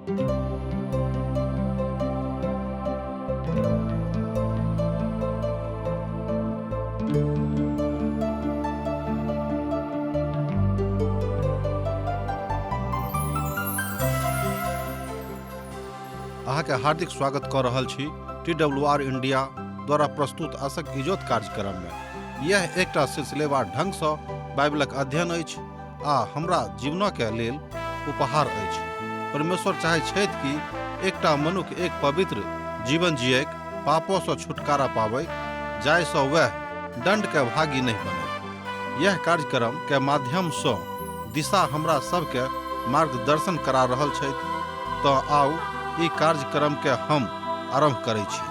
अहाँके हार्दिक स्वागत कऽ रहल छी टी डब्ल्यू आर इंडिया द्वारा प्रस्तुत आशक इजोत कार्यक्रममे। यह एकटा सिलसिलेवार ढंगसँ बाइबलक अध्ययन अछि आ हमरा जीवनके लेल उपहार अछि। परमेश्वर चाहै छथि कि एकटा मनुख एक पवित्र जीवन जियैक, पापोसँ छुटकारा पाबैक, जाहिसँ वएह दण्डके भागी नहि बनय। यह कार्यक्रम के माध्यमसँ दिशा हमरा सबके मार्गदर्शन करा रहल छथि। तँ आउ ई कार्यक्रमके हम आरम्भ करै छी।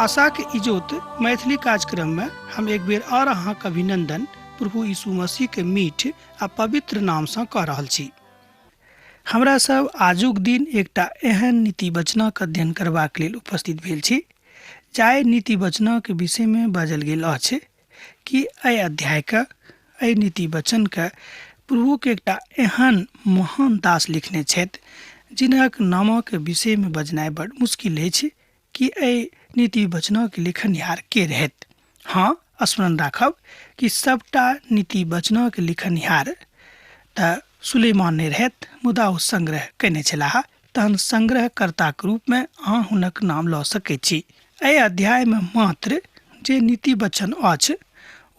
आशाक इजोत मैथिली कार्यक्रम में हम एक बेर और अहाँक अभिनंदन प्रभु यीशु मसीह के मीठ आ पवित्र नाम से कऽ रहल छी। हमरा सब आजुक दिन एकटा एहन नीति वचनक अध्ययन करबाक लेल उपस्थित भेल छी जाहि नीति वचनक विषय में बाजल गेल अछि कि एहि अध्यायके, एहि नीति वचनके प्रभुके एकटा एहन महान दास लिखने छथि जिनक नामक विषयमे बजनाइ बड़ मुश्किल अछि कि एहि नीति वचनक लिखनिहार के रहथि। हँ, स्मरण राखब कि सबटा नीति वचनक लिखनिहार तऽ सुलेमान नहि रहथि, मुदा ओ संग्रह कयने छलाह, तहन संग्रहकर्ताक रूपमे अहाँ हुनक नाम लऽ सकैत छी। एहि अध्यायमे मात्र जे नीति वचन अछि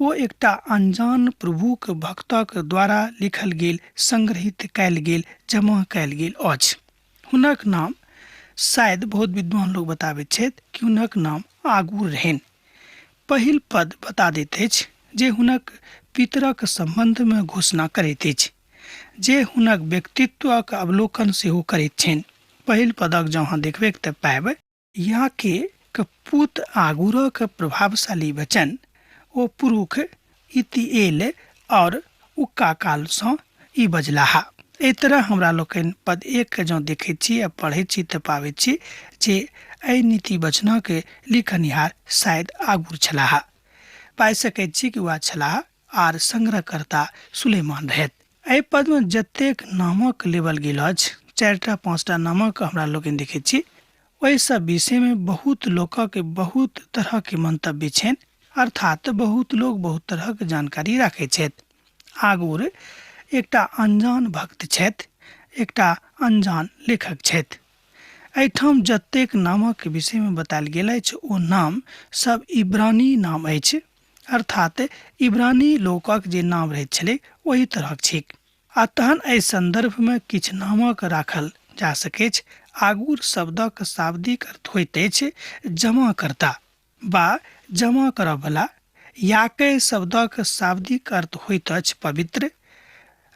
ओ एकटा अनजान प्रभुक भक्तक द्वारा लिखल गेल, संग्रहित कयल गेल, जमा कयल गेल अछि। हुनक नाम शायद बहुत विद्वान लोग बताबैत छथि कि हुनक नाम आगूर रहनि। पहिल पद बता दैत अछि जे हुनक पितरक सम्बन्धमे घोषणा करैत अछि, जे हुनक व्यक्तित्वक अवलोकन सेहो करैत छनि। पहिल पदक जँ अहाँ देखबैक तऽ पायब, याके क पूत आगुरक प्रभावशाली वचन ओ पुरुख इतिएल और उक्का कालसँ ई बजलाह। एहि तरह हमरा लोकनि पद 1 के जँ देखैत छी आ पढ़ैत छी तऽ पाबैत छी जे एहि नीति वचनक लिखनिहार शायद आगुर छलाह। पाबि सकैत छी कि वएह छलाह आर संग्रहकर्ता सुलेमान रहथि। एहि पदमे जतेक नामक लेबल गेल अछि, 4टा 5टा नामक हमरा लोकनि देखैत छी, ओहि सब विषयमे बहुत लोकक बहुत तरहक मंतव्य छनि, अर्थात बहुत लोक बहुत तरहक जानकारी राखैत छथि। आगुर एकटा अनजान भक्त छथि, एकटा अनजान लेखक छथि। एहिठाम जतेक नामक विषयमे बतायल गेल अछि ओ नाम सब इब्रानी नाम अछि, अर्थात इब्रानी लोकक जे नाम रहैत छलै ओही तरहक छैक। आ तहन एहि संदर्भमे किछु नामक राखल जा सकैछ। आगुर शब्दक शाब्दिक अर्थ होइत अछि जमाकर्ता बा जमा करऽवला। याकै शब्दक शाब्दिक अर्थ होइत अछि पवित्र।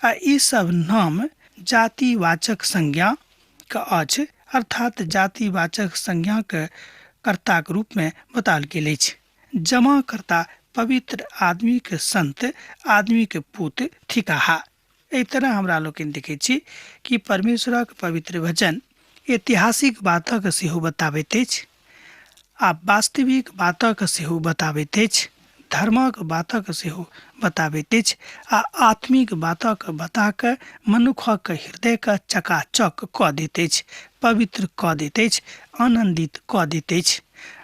आ ई सब नाम जातिवाचक संज्ञा क अछि, अर्थात जातिवाचक संज्ञाक कर्ताक रूपमे बताओल गेल अछि। जमाकर्ता पवित्र आदमीक संत आदमीक पूत थिकाह। एहि तरह हमरा लोकनि देखैत छी कि परमेश्वरक पवित्र वचन ऐतिहासिक बातक सेहो बताबैत अछि आ वास्तविक बातक सेहो बताबैत अछि, धर्मक बातक सेहो बताबैत अछि आ आत्मिक बातक बता कऽ मनुखक हृदयके चकाचक कऽ दैत अछि, पवित्र कऽ दैत अछि, आनन्दित कऽ दैत अछि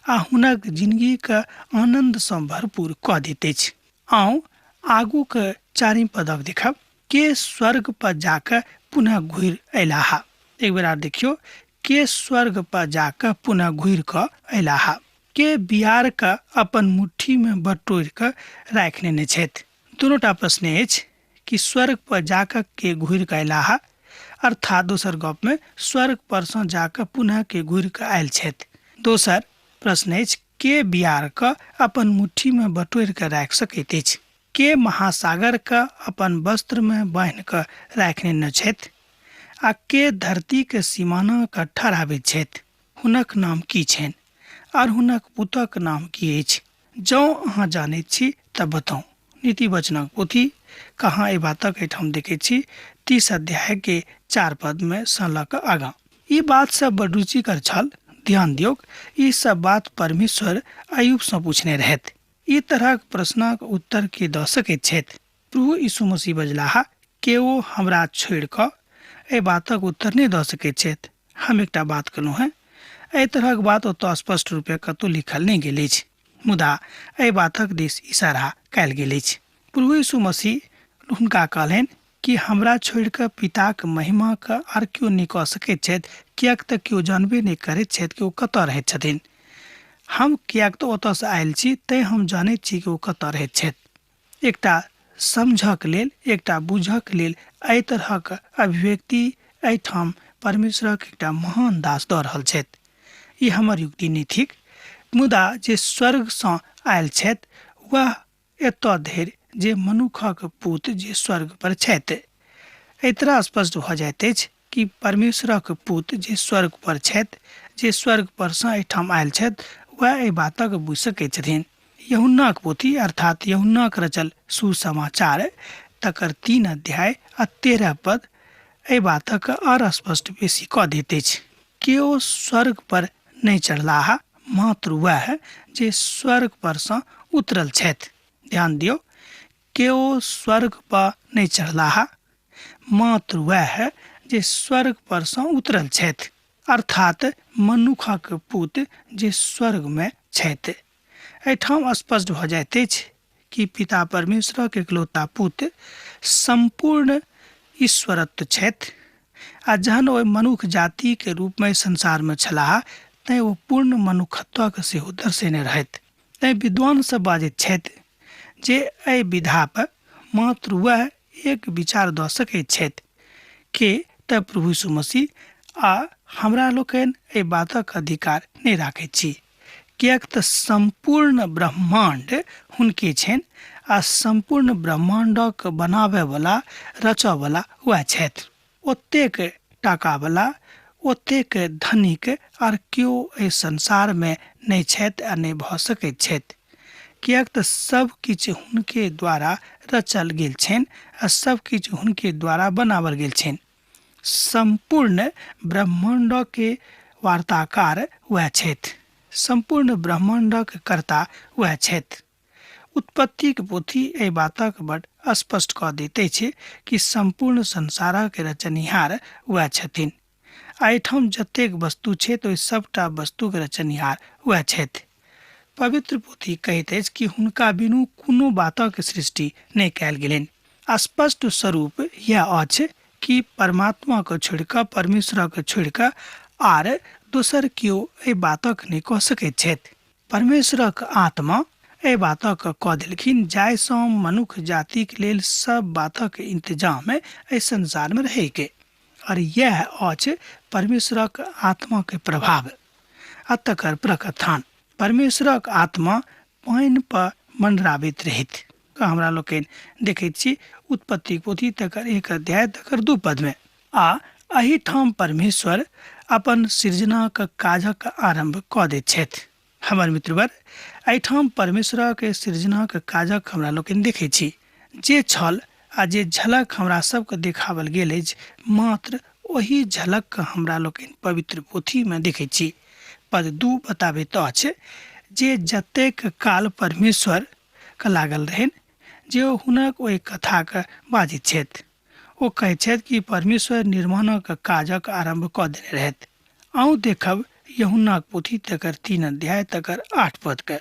आ हुनक जिनगीके आनन्दसँ भरपूर कऽ दैत अछि। आउ आगूक चारिम पदक देखब। के स्वर्ग पर जाकऽ पुनः घुरि अयलाह? एक बेर आर देखियौ, के स्वर्ग पर जाकऽ पुनः घुरि कऽ अयलाह? के बियार कऽ अपन मुट्ठीमे बटोरि कऽ राखि नेने छथि? दुनूटा प्रश्न अछि कि स्वर्ग पर जाकऽ के घुरि कऽ अयलाह, अर्थात दोसर गपमे स्वर्ग पर सँ जाकऽ पुनः के घुरि कऽ आयल छथि। दोसर प्रश्न अछि के बियार कऽ अपन मुट्ठीमे बटोरि कऽ राखि सकैत अछि? के महासागर कऽ अपन वस्त्रमे बान्हि कऽ राखि नेने छथि? आ के धरतीक सीमाना कऽ ठहराबैत छथि? हुनक नाम की छनि आर हुनक पुतक नाम की अछि? जँ अहाँ जानैत छी तऽ बताउ। नीति वचनक पोथी कहाँ एहि बातक एहिठाम देखैत छी 30 अध्याय के 4 पद में सँ लऽ कऽ आगाँ। ई बात सब बड़ रुचिकर छल। ध्यान दियौक, ई सब बात परमेश्वर अयुब सँ पूछने रहथि। ई तरहक प्रश्नक उत्तर के दऽ सकैत छथि? प्रभु यीशु मसीह बजलाह, केओ हमरा छोड़ि कऽ एहि बातक उत्तर नहि दऽ सकैत छथि। हम एकटा बात कहलहुँ हेँ, एहि तरहक बात ओतऽ स्पष्ट रूपे कतहु लिखल नहि गेल अछि, मुदा एहि बातक दिस इशारा कयल गेल अछि। प्रभु यीशु मसीह हुनका कहलनि कि हमरा छोड़ि कऽ पिताक महिमाके आर केओ नहि कऽ सकैत छथि, किएक तऽ केओ जानबे नहि करैत छथि कि ओ कतऽ रहैत छथिन। हम किएक तऽ ओतऽसँ आयल छी, तैँ हम जानैत छी कि ओ कतऽ रहैत छथि। एकटा समझक लेल, एकटा बुझक लेल एहि तरहक अभिव्यक्ति एहिठाम परमेश्वरक एकटा महान दास दऽ रहल छथि। ई हमर युक्ति नहि थिक, मुदा जे स्वर्गसँ आयल छथि वएह एतऽ धरि जे मनुखक पूत जे स्वर्ग पर छथि। एहि तरह स्पष्ट भऽ जाइत अछि कि परमेश्वरक पूत जे स्वर्ग पर छथि, जे स्वर्ग पर सँ एहिठाम आयल छथि, वएह एहि बातक बुझि सकैत छथिन। यूहन्नाक पोथी अर्थात यूहन्नाक रचल सुसमाचार तकर 3 अध्याय आ 13 पद एहि बातक आर स्पष्ट बेसी कऽ दैत अछि। केओ स्वर्ग पर नहि चढ़लाह, मात्र वएह जे स्वर्ग पर सँ उतरल छथि। ध्यान दियौ, केओ स्वर्ग पर नहि चढ़लाह, मात्र वएह जे स्वर्ग पर सँ उतरल छथि, अर्थात मनुखक पुत जे स्वर्ग में छथि। एहिठाम स्पष्ट भऽ जाइत अछि कि पिता परमेश्वरक एकलौता पुत सम्पूर्ण ईश्वरत्व छथि आ जहन ओहि मनुख जातिके रूपमे संसारमे छलाह तैँ ओ पूर्ण मनुखत्वके सेहो दर्शेने रहथि। तैँ विद्वान सब बाजैत छथि जे एहि विधा पर मात्र वएह एक विचार दऽ सकैत छथि के तऽ प्रभु यीशु मसीह, आ हमरा लोकनि एहि बातक अधिकार नहि राखैत छी, किएक तऽ सम्पूर्ण ब्रह्माण्ड हुनके छनि आ सम्पूर्ण ब्रह्माण्डक बनाबयवला रचयवला वएह छथि। ओतेक टाकावला, ओतेक धनिक आर केओ एहि संसारमे नहि छथि आ नहि भऽ सकैत छथि, किएक तऽ सब किछु हुनके द्वारा रचल गेल छनि आ सब किछु हुनके द्वारा बनाओल गेल छनि। सम्पूर्ण ब्रह्माण्डके वार्ताकार वएह छथि, सम्पूर्ण ब्रह्माण्डक कर्ता वएह छथि। उत्पत्तिक पोथी एहि बातक बड स्पष्ट कऽ दैत अछि कि सम्पूर्ण संसारक रचनिहार वएह छथिन आ एहिठाम जतेक वस्तु छै तऽ ओहि सभटा वस्तुक रचनिहार वएह छथि। पवित्र पोथी कहैत अछि कि हुनका बिनु कोनो बातक सृष्टि नहि कयल गेलनि। स्पष्ट स्वरूप यैह अछि कि परमात्माके छोड़ि कऽ, परमेश्वरके छोड़ि कऽ आर दोसर केओ एहि बातक नहि कऽ सकैत छथि। परमेश्वरक आत्मा एहि बातक कऽ देलखिन जाहिसँ मनुख जातिक लेल सब बातक इंतजाम एहि संसारमे रहैके, और यैह अछि परमेश्वरक आत्माके प्रभाव आ तकर प्रकथान। परमेश्वरक आत्मा पानि पर मंडराबैत रहैत हमरा लोकनि देखैत छी उत्पत्ति पोथी तकर 1 अध्याय तकर 2 पदमे। आ एहिठाम परमेश्वर अपन सृजनाक काजक आरम्भ कऽ दैत छथि। हमर मित्रवर, एहिठाम परमेश्वरक सृजनाक काजक हमरा लोकनि देखैत छी। जे छल आ जे झलक हमरा सबके देखावल गेल अछि, मात्र ओहि झलक हमरा लोकनि पवित्र पोथीमे देखैत छी। पद 2 बताबैत अछि जे जतेक काल परमेश्वर के लागल रहनि जे ओ हुनक ओहि कथाके बाजैत छथि। ओ कहैत छथि कि परमेश्वर निर्माणक काजक आरम्भ कऽ देने रहथि। अहूँ देखब यूहन्नाक पोथी तकर 3 अध्याय तकर 8 पदके।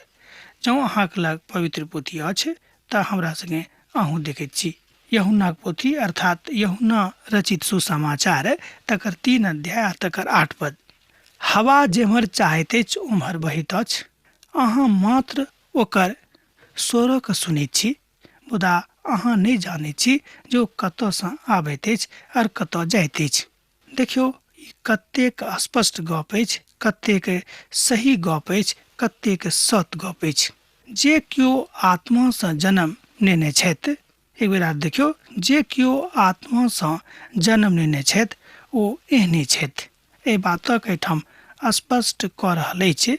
जँ अहाँके लग पवित्र पोथी अछि तऽ हमरा संगे अहूँ देखैत छी। यूहन्नाक पोथी अर्थात यूहन्ना रचित सुसमाचार तकर 3 अध्याय तकर 8 पद। हवा जेम्हर चाहैत अछि ओम्हर बहैत अछि, अहाँ मात्र ओकर स्वरक सुनैत छी, मुदा अहाँ नहि जानैत छी जे ओ कतऽसँ आबैत अछि आओर कतऽ जाइत अछि। देखियौ, ई कतेक स्पष्ट गप अछि, कतेक सही गप अछि, कतेक सत गप अछि। जे केओ आत्मासँ जन्म नेने छथि, एक बेर आर देखियौ, जे केओ आत्मासँ जन्म नेने छथि ओ एहने छथि। एहि बातक एहिठाम स्पष्ट कऽ रहल अछि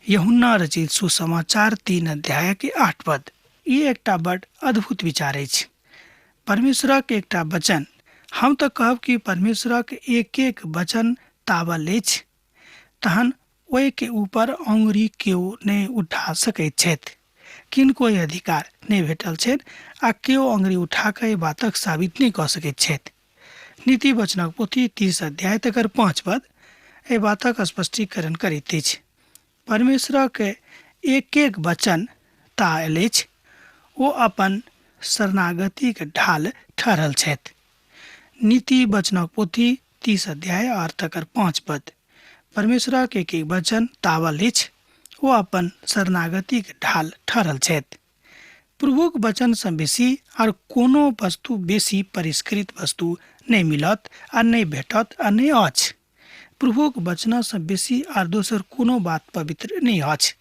यूहन्ना रचित सुसमाचार 3 अध्याय के 8 पद। ई एकटा बड अद्भुत विचार अछि। परमेश्वरक एकटा वचन, हम तऽ कहब कि परमेश्वरक एक एक वचन तावल अछि, तहन ओहिके ऊपर अंगुरी केओ नहि उठा सकैत छथि, किनको ई अधिकार नहि भेटल छनि आ केओ अंगुरी उठा कऽ एहि बातक साबित नहि कऽ सकैत छथि। नीति वचनक पोथी 30 अध्याय तकर 5 पद एहि बातक स्पष्टीकरण करैत अछि। परमेश्वरक एक एक वचन तायल अछि, ओ अपन शरणागतिक ढाल ठहरल छथि। नीति वचनक पोथी 30 अध्याय और तकर 5 पद। परमेश्वरक एक एक वचन तावल अछि, ओ अपन शरणागतिक ढाल ठहरल छथि। प्रभुक वचनसँ बेसी आर कोनो वस्तु बेसी परिष्कृत वस्तु नहि मिलत आ नहि भेटत आ नहि अछि। प्रभुक वचनसँ बेसी आर दोसर कोनो बात पवित्र नहि अछि,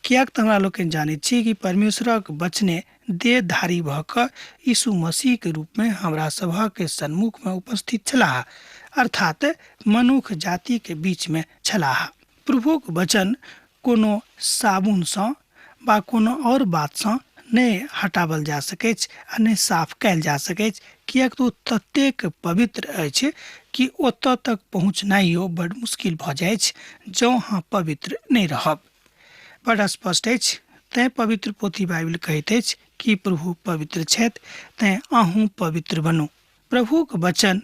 किएक तऽ हमरा लोकनि जानैत छी कि परमेश्वरक वचने देहधारी भऽ कऽ यीशु मसीहके रूपमे हमरा सभक सन्मुखमे उपस्थित छलाह, अर्थात मनुख जातिके बीचमे छलाह। प्रभुक वचन कोनो साबुनसँ वा कोनो आओर बातसँ नहि हटाओल जा सकैछ आ नहि साफ कयल जा सकैछ, किएक तऽ ओ ततेक पवित्र अछि कि ओतऽ तक पहुँचनाइयो बड मुश्किल भऽ जाइछ जँ अहाँ पवित्र नहि रहब। बड स्पष्ट अछि, तैँ पवित्र पोथी बाइबिल कहैत अछि कि प्रभु पवित्र छथि, तैँ अहूँ पवित्र बनू। प्रभुक वचन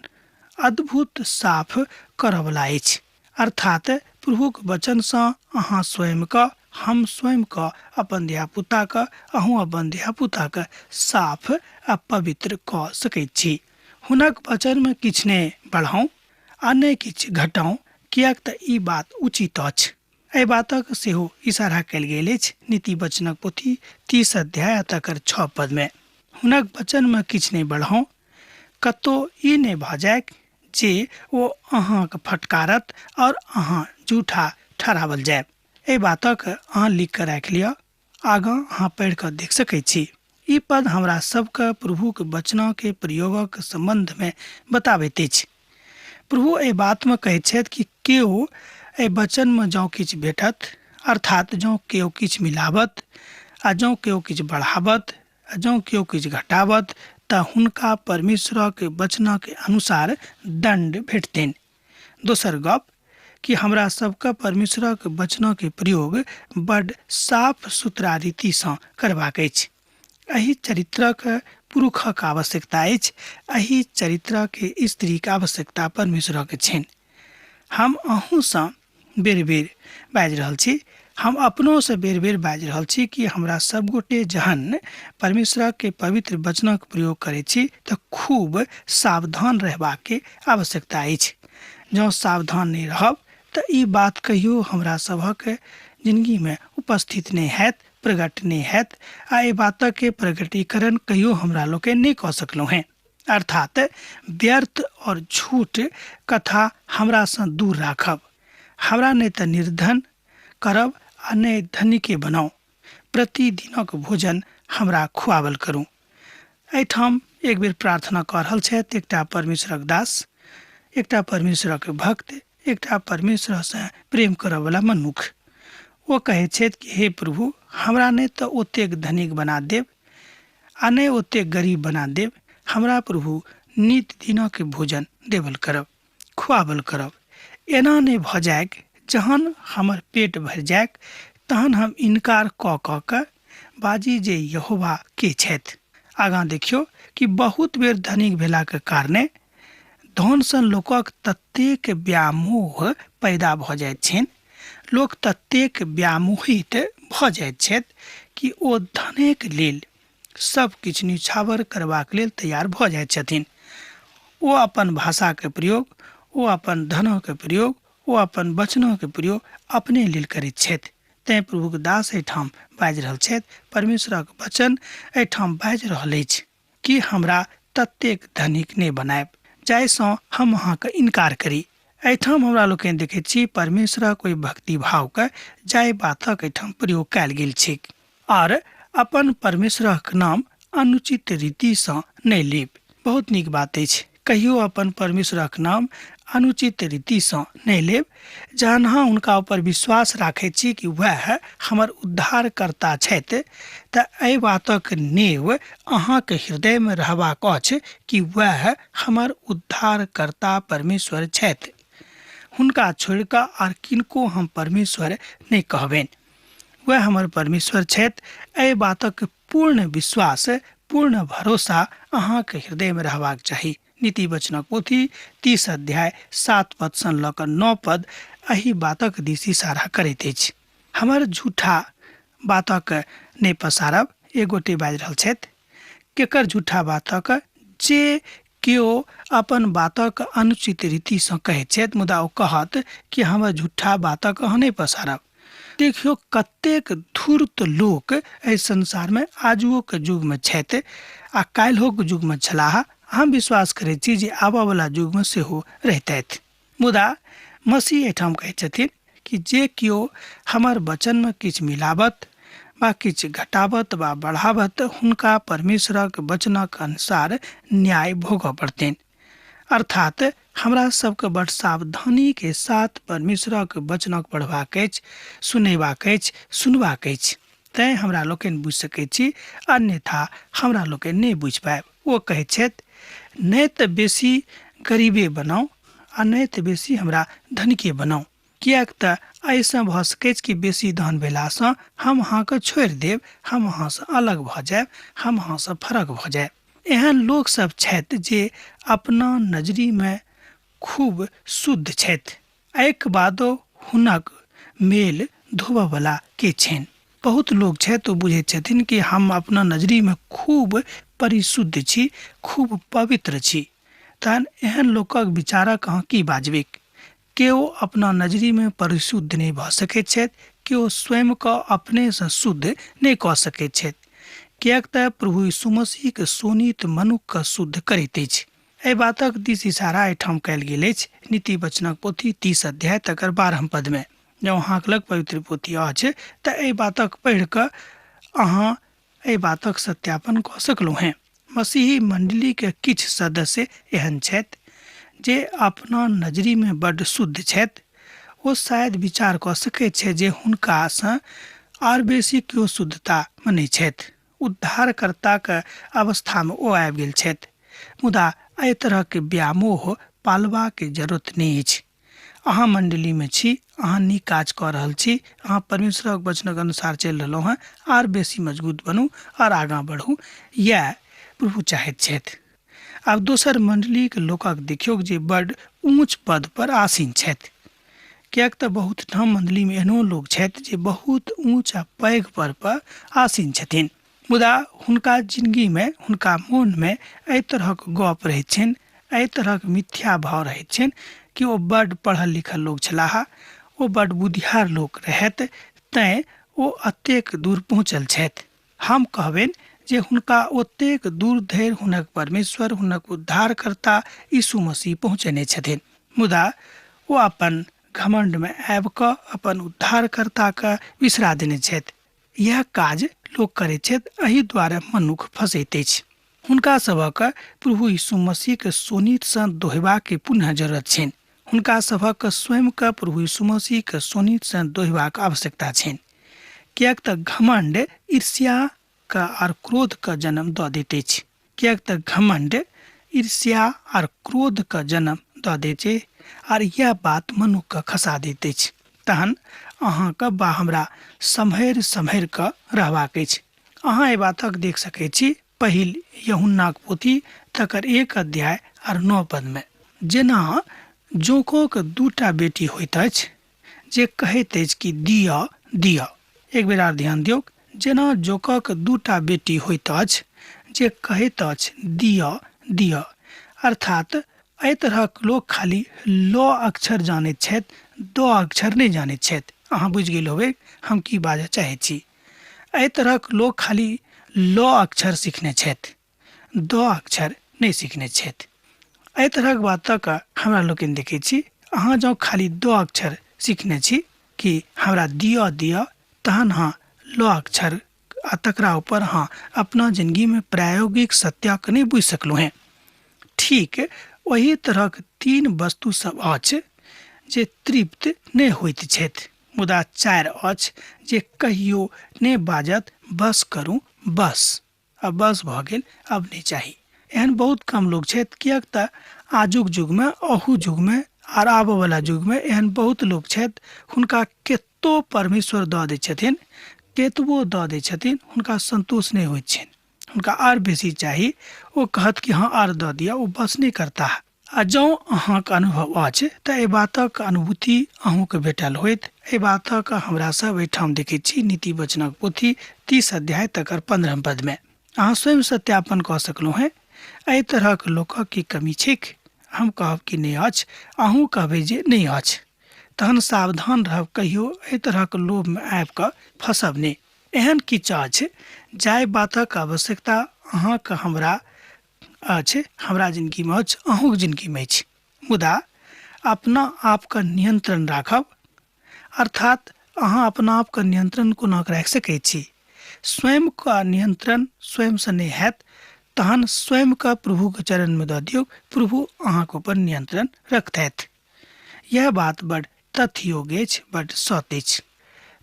अद्भुत साफ करऽवला अछि, अर्थात प्रभुक वचनसँ अहाँ स्वयंके, हम स्वयंके, अपन धियापुताके, अहूँ अपन धियापुताके साफ आ पवित्र कऽ सकैत छी। हुनक वचनमे किछु नहि बढ़ाउ आ नहि किछु घटाउ, किएक तऽ ई बात उचित अछि। एहि बातक सेहो इशारा कयल गेल अछि नीति वचनक पोथी 30 अध्याय तकर 6 पदमे। हुनक वचनमे किछु नहि बढ़ाउ, कतौ ई नहि भऽ जाय जे ओ अहाँके फटकारत और अहाँ झूठा ठहरावल जायब। एहि बातक अहाँ लिख कऽ राखि लिअ, आगाँ अहाँ पढ़ि कऽ देख सकै छी। ई पद हमरा सबके प्रभुक वचनके प्रयोगक सम्बन्धमे बताबैत अछि। प्रभु एहि बातमे कहैत छथि कि केओ एहि वचनमे जँ किछु भेटत, अर्थात जँ केओ किछु मिलाबत आ जँ केओ किछु बढ़ाबत आ जँ केओ किछु घटाबत तऽ हुनका परमेश्वरक वचनक अनुसार दण्ड भेटतनि। दोसर गप कि हमरा सबके परमेश्वरक वचनक प्रयोग बड साफ सुथरा रीतिसँ करबाक अछि। एहि चरित्रक पुरुषक आवश्यकता अछि, एहि चरित्रक स्त्रीक आवश्यकता परमेश्वरक छनि। हम अहूँसँ बेर बेर बाजि रहल छी, हम अपनोसँ बेर बेर बाजि रहल छी कि हमरा सबगोटे जहन परमेश्वरके पवित्र वचनक प्रयोग करै छी तऽ खूब सावधान रहबाके आवश्यकता अछि। जँ सावधान नहि रहब तऽ ई बात कहियो हमरा सभक जिनगीमे उपस्थित नहि हैत, प्रकट नहि हैत आ एहि बातके प्रकटीकरण कहियो हमरा लोकनि नहि कऽ सकलहुँ हेँ। अर्थात व्यर्थ और झूठ कथा हमरासँ दूर राखब, हमरा नहि तऽ निर्धन करब आ नहि धनिके बनाउ, प्रतिदिनक भोजन हमरा खुआवल करू। एहिठाम एक बेर प्रार्थना कऽ रहल छथि एकटा परमेश्वरक दास, एकटा परमेश्वरक भक्त, एकटा परमेश्वरसँ प्रेम करऽवला मनुख। ओ कहै छथि कि हे प्रभु, हमरा नहि तऽ ओतेक धनिक बना देब आ नहि ओतेक गरीब बना देब, हमरा प्रभु नित दिनक भोजन देबल करब, खुआबल करब। एना नहि भऽ जाइक जहन हमर पेट भरि जाइक तहन हम इनकार कऽ कऽ के बाजी जे यहोवा के छथि। आगाँ देखियौ कि बहुत बेर धनिक भेलाके कारणे धनसँ लोकक ततेक व्यामोह पैदा भऽ जाइत छनि, लोक ततेक व्यामोहित भऽ जाइत छथि कि ओ धनेक लेल सब किछु न्योछावर करबाक लेल तैयार भऽ जाइत छथिन। ओ अपन भाषाके प्रयोग, ओ अपन धनक प्रयोग, ओ अपन वचनक प्रयोग अपने लेल करैत छथि। तैँ प्रभुक दास एहिठाम बाजि रहल छथि, परमेश्वरक वचन एहिठाम बाजि रहल अछि कि हमरा ततेक धनिक नहि बनायब जाहिसँ हम अहाँके इनकार करी। एहिठाम हमरा लोकनि देखैत छी परमेश्वरक ओहि भक्ति भावके जाहि बातक एहिठाम प्रयोग कयल गेल छैक। आर अपन परमेश्वरक नाम अनुचित रीतिसँ नहि लेब। बहुत नीक बात अछि, कहियो अपन परमेश्वरक नाम अनुचित रीतिसँ नहि लेब। जहन अहाँ हुनका ऊपर विश्वास राखैत छी कि वएह हमर उद्धारकर्ता छथि, तऽ एहि बातक नेव अहाँके हृदयमे रहबाक अछि कि वएह हमर उद्धारकर्ता परमेश्वर छथि। हुनका छोड़ि कऽ आर किनको हम परमेश्वर नहि कहबनि। वएह हमर परमेश्वर छथि। एहि बातक पूर्ण विश्वास, पूर्ण भरोसा अहाँके हृदयमे रहबाक चाही। नीति वचनक पोथी 30 अध्याय 7 पद सँ लऽ कऽ 9 पद एहि बातक दिस इशारा करैत अछि। हमर झूठा बातक नहि पसारब, एक गोटे बाजि रहल छथि। केकर झूठा बातक? जे केओ अपन बातक अनुचित रीतिसँ कहैत छथि, मुदा ओ कहत कि हमर झूठा बातक अहाँ नहि पसारब। देखियौ कतेक धूर्त लोक एहि संसारमे आजुओके युगमे छथि आ काल्हिओके युगमे छलाह। हम विश्वास करैत छी जे आबयवला युगमे सेहो रहितथि। मुदा मसीह एहिठाम कहै छथिन कि जे केओ हमर वचनमे किछु मिलाबत वा किछु घटाबत वा बढ़ाबत, हुनका परमेश्वरक वचनक अनुसार न्याय भोगऽ पड़तनि। अर्थात हमरा सबके बड सावधानी के साथ परमेश्वरक वचनक पढ़बाक अछि, सुनेबाक अछि, सुनबाक अछि। तैँ हमरा लोकनि बुझि सकैत छी, अन्यथा हमरा लोकनि नहि बुझि पायब। ओ कहैत छथि, नहि तऽ बेसी गरीबे बनाउ आ नहि तऽ बेसी हमरा धनिके बनाउ, किएक तऽ एहिसँ भऽ सकैछ कि बेसी धन भेलासँ हम अहाँके छोड़ि देब, हम अहाँसँ अलग भऽ जायब, हम अहाँसँ फरक भऽ जायब। एहन लोकसभ छथि जे अपना नजरिमे खूब शुद्ध छथि, एहिके बादो हुनक मेल धोबयवला के छनि? बहुत लोक छथि, ओ बुझैत छथिन कि हम अपना नजरिमे खूब परिशुद्ध छी, खूब पवित्र छी। तहन एहन लोकक विचारक अहाँ की बाजबैक? केओ अपना नजरिमे परिशुद्ध नहि भऽ सकैत छथि, केओ स्वयंके अपनेसँ शुद्ध नहि कऽ सकैत छथि, किएक तऽ प्रभु यीशु मसीहके शोणित मनुखके शुद्ध करैत अछि। एहि बातक दिस इशारा एहिठाम कयल गेल अछि नीति वचनक पोथी 30 अध्याय तकर 12 पदमे। जँ अहाँक लग पवित्र पोथी अछि तऽ एहि बातक पढ़ि कऽ अहाँ एहि बातक सत्यापन कऽ सकलहुँ हेँ। मसीही मण्डलीके किछु सदस्य एहन छथि जे अपना नजरिमे बड्ड शुद्ध छथि। ओ शायद विचार कऽ सकैत छथि जे हुनकासँ आर बेसी केओ शुद्धतामे नहि छथि, उद्धारकर्ताके अवस्थामे ओ आबि गेल छथि। मुदा एहि तरहके व्यामोह पालबाके जरूरत नहि अछि। अहाँ मण्डलीमे छी, अहाँ नीक काज कऽ रहल छी, अहाँ परमेश्वरक वचनक अनुसार चलि रहलहुँ हेँ, आर बेसी मजबूत बनू आर आगाँ बढ़ू, इएह प्रभु चाहैत छथि। आब दोसर मण्डलीक लोकक देखियौक जे बड्ड ऊँच पद पर आसीन छथि, किएक तऽ बहुत ठाम मण्डलीमे एहनो लोक छथि जे बहुत ऊँच आ पैघ पद पर आसीन छथिन, मुदा हुनका जिनगीमे, हुनका मोनमे एहि तरहक गप रहैत छनि, एहि तरहक मिथ्या भाव रहैत छनि कि ओ बड्ड पढ़ल लिखल लोक छलाह, ओ बड्ड बुधियार लोक रहथि, तैँ ओ एतेक दूर पहुँचल छथि। हम कहबनि जे हुनका ओतेक दूर धरि हुनक परमेश्वर, हुनक उद्धारकर्ता यीशु मसीह पहुँचेने छथिन, मुदा ओ अपन घमण्डमे आबि कऽ अपन उद्धारकर्ताके बिसरा देने छथि। इएह काज लोक करैत छथि, एहि दुआरे मनुख फँसैत अछि। हुनका सभक प्रभु यीशु मसीहके शोणितसँ दोहेबाके पुनः जरूरत छनि। हुनका सभक स्वयंके प्रभु यीशु मसीहके शोणितसँ दोहेबाक आवश्यकता छनि, किएक तऽ घमण्ड ईर्ष्याके आर क्रोधके जन्म दऽ दैत अछि। किएक तऽ घमण्ड ईर्ष्या आर क्रोधके जन्म दऽ दैत छै आर इएह बात मनुखके खसा दैत अछि। तहन अहाँके बा हमरा सम्हरि सम्हरि कऽ रहबाक अछि। अहाँ एहि बातक देख सकैत छी पहिल यूहन्नाक पोथी तकर 1 अध्याय आर 9 पदमे। जेना जोंकोक 2टा बेटी होइत अछि जे कहैत अछि कि दिअ दिअ। एक बेर आर ध्यान दियौक, जेना जोंकक 2टा बेटी होइत अछि जे कहैत अछि दिअ दिअ। अर्थात एहि तरहक लोक खाली ल अक्षर जानैत छथि, द अक्षर नहि जानैत छथि। अहाँ बुझि गेल होबै हम की बाजऽ चाहैत छी। एहि तरहक लोक खाली ल अक्षर सिखने छथि, द अक्षर नहि सिखने छथि। एहि तरहक बातक हमरा लोकनि देखै छी। अहाँ जँ खाली द अक्षर सिखने छी कि हमरा दिअ दिअ, तहन अहाँ ल अक्षर आ तकरा ऊपर अहाँ अपना जिनगीमे प्रायोगिक सत्यक नहि बुझि सकलहुँ हेँ। ठीक ओही तरहक 3 वस्तु सब अछि जे तृप्त नहि होइत छथि, मुदा 4 अछि जे कहियो नहि बाजत बस करू बस, अब बस भऽ गेल, अब नहि चाही। एहन बहुत कम लोक छथि, किएक तऽ आजुक युगमे, अहू युगमे आर आबऽवला युगमे एहन बहुत लोक छथि, हुनका केतो परमेश्वर दऽ दै छथिन, केतबो दऽ दै छथिन हुनका संतोष नहि होइत छनि, हुनका आर बेसी चाही। ओ कहत कि हँ आर दऽ दिअ, ओ बस नहि करताह। आ जँ अहाँके अनुभव अछि तऽ एहि बातक अनुभूति अहूँके भेटल होइत। एहि बातक हमरा सब एहिठाम देखैत छी नीति वचनक पोथी 30 अध्याय तकर 15 पदमे। अहाँ स्वयं सत्यापन कऽ सकलहुँ हेँ। एहि तरहक लोकक की कमी छैक? हम कहब कि नहि अछि, अहूँ कहबै जे नहि अछि। तहन सावधान रहब, कहियो एहि तरहक लोभमे आबि कऽ फँसब नहि। एहन किछु अछि जाहि बातक आवश्यकता अहाँके हमरा अछि, हमरा जिनगीमे अछि, अहूँके जिनगीमे अछि, मुदा अपना आपके नियंत्रण राखब, अर्थात अहाँ अपना आपके नियंत्रण कोना कऽ राखि सकै छी? स्वयंके नियंत्रण स्वयंसँ नहि हैत, तहन स्वयंके प्रभुके चरणमे दऽ दियौ, प्रभु अहाँके ऊपर नियंत्रण रखतथि। यह बात बड तथ्य योग्य अछि, बड सत्य अछि।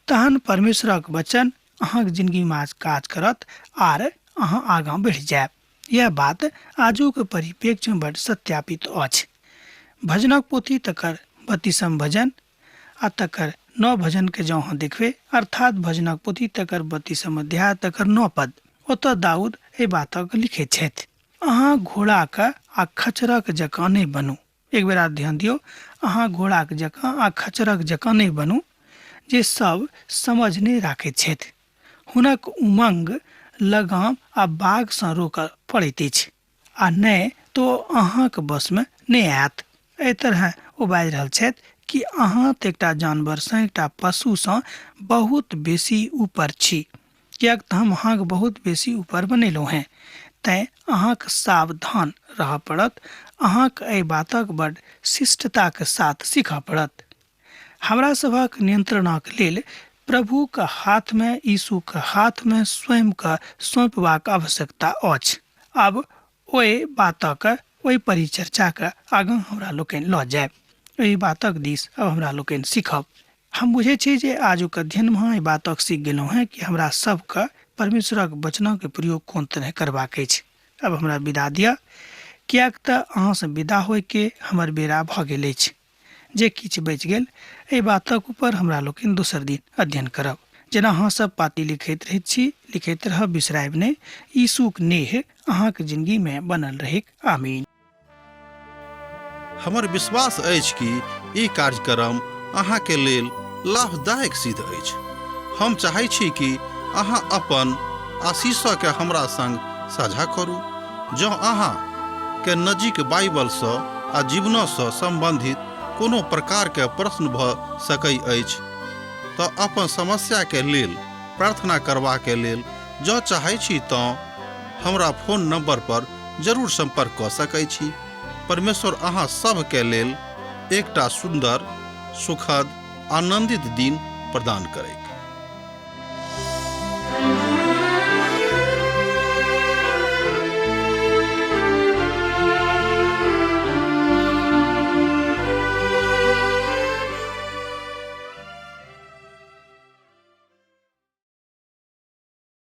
तहन परमेश्वरक वचन अहाँके जिनगीमे आज काज करत आर अहाँ आगाँ बढ़ि जायब। यह बात आजुक परिप्रेक्ष्यमे बड सत्यापित अछि। भजनक पोथी तकर 32 भजन आ तकर 9 भजन के जँ अहाँ देखबै, अर्थात भजनक पोथी तकर 32 अध्याय तकर 9 पद, ओतऽ दाऊद एहि बातक लिखैत छथि, अहाँ घोड़ाक आ खच्चरक जकाँ नहि बनू। एक बेर आर ध्यान दियौ, अहाँ घोड़ाक जकाँ आ खच्चरक जकाँ नहि बनू, जे सब समझ नहि राखैत छथि। हुनक उमंग लगाम आ बाघसँ रोकऽ पड़ैत अछि आ नहि तऽ ओ अहाँक वशमे नहि आयत। एहि तरहे ओ बाजि रहल छथि कि अहाँ तऽ एकटा जानवरसँ, एकटा पशुसँ बहुत बेसी ऊपर छी, किएक तऽ हम अहाँके बहुत बेसी ऊपर बनेलहुँ हेँ। तैँ अहाँके सावधान रहऽ पड़त, अहाँके एहि बातक बड शिष्टताक साथ सीखऽ पड़त। हमरा सभक नियंत्रणक लेल प्रभुक हाथमे, यीशुक हाथमे स्वयंके सौंपबाक आवश्यकता अछि। आब ओहि बातक, ओहि परिचर्चाके आगाँ हमरा लोकनि लऽ जायब। एहि बातक दिस अब हमरा लोकनि सीखब। हम बुझै छी जे आजुक अध्ययनमे अहाँ एहि बातक सीख गेलहुँ हेँ कि हमरा सबके परमेश्वरक वचनक प्रयोग कोन तरहे करबाक अछि। अब हमरा विदा दिअ, किएक तऽ अहाँसँ विदा होइके हमर बेरा भऽ गेल अछि। जे किछु बचि गेल एहि बातक ऊपर हमरा लोकनि दोसर दिन अध्ययन करब। जेना अहाँ सब पाती लिखैत रहैत छी, लिखैत रहब, बिसरायब नहि। यीशुक नेह अहाँक जिंदगी में बनल रहैक। आमीन। हमर विश्वास अछि कि ई कार्यक्रम अहाँके लेल लाभदायक सिद्ध अछि। हम चाहै छी कि अहाँ अपन आशीषके हमरा संग साझा करू। जँ अहाँ के नजीक बाइबलसँ आ जीवनसँ सम्बन्धित कोनो प्रकारके प्रश्न भऽ सकै अछि तऽ अपन समस्याके लेल प्रार्थना करबाके लेल जँ चाहै छी तँ हमरा फोन नंबर पर जरूर सम्पर्क कऽ सकै छी। परमेश्वर अहाँ सभके लेल एकटा सुन्दर, सुखद, आनन्दित दिन प्रदान करैत।